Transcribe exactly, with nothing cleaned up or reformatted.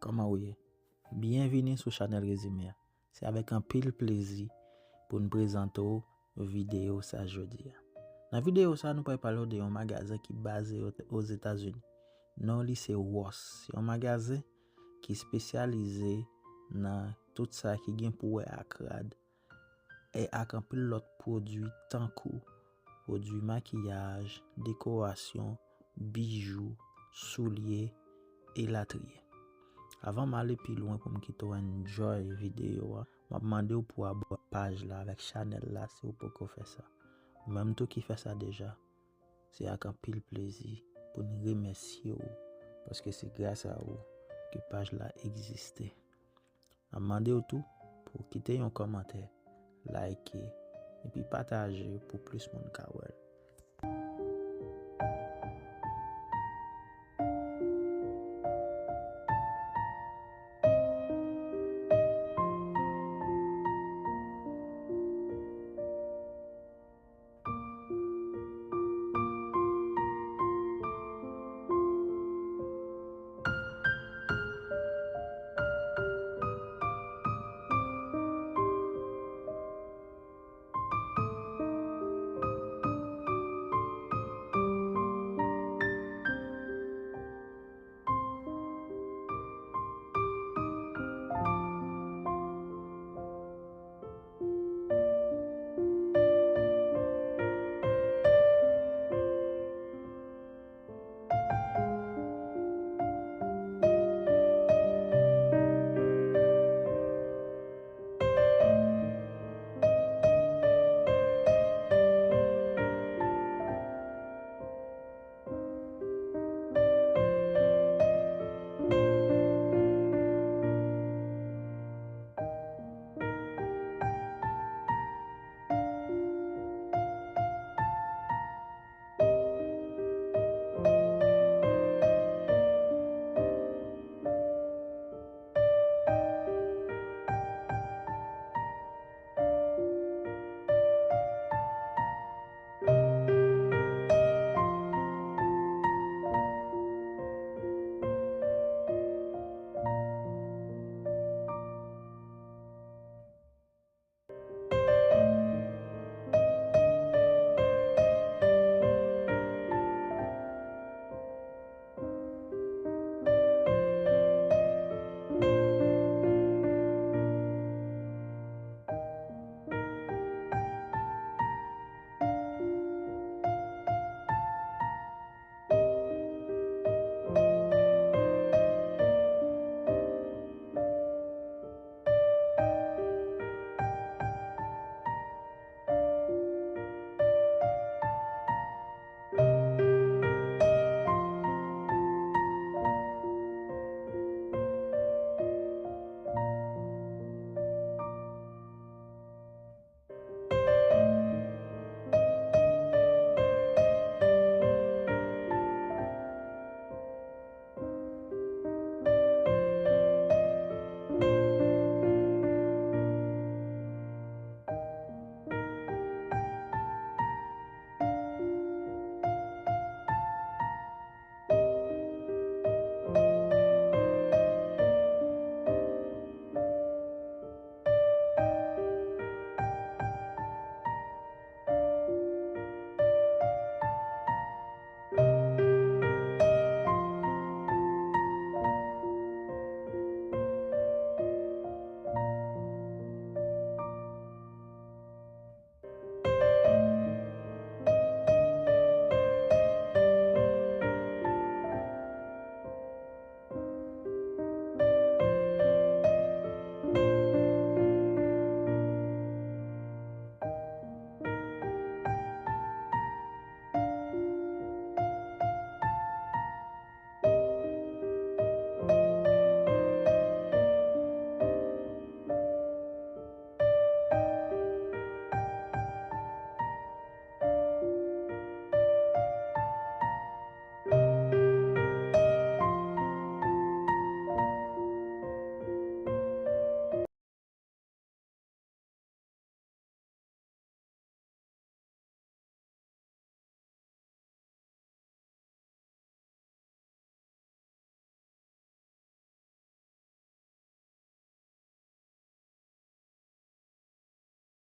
Kòman ou ye? Byenvini sou chanèl Rezime a. Se avèk anpil plezi pou n prezante w videyo sa jodi a. Nan videyo sa, nou pral pale w de yon magazen ki baze o- Ozetazini. Non li se Ross. Se yon magazen ki espesyalize nan tout sa ki gen pou wè ak rad e ak anpil lòt pwodui tankou pwodui makiyaj, dekorasyon, bijou, soulye, elatriye. Avan m ale pi lwen pou m kite w enjoy videyo a, m ap mande w pou abòne paj la avèk chanèl la si w poko fè sa. Ou menm tou ki fè sa deja, se ak anpil plezi pou n remèsye w, paske se gras a ou ke paj la egziste. M ap mande w tou pou w kite yon kòmantè, like, epi pataje pou plis moun ka wè l.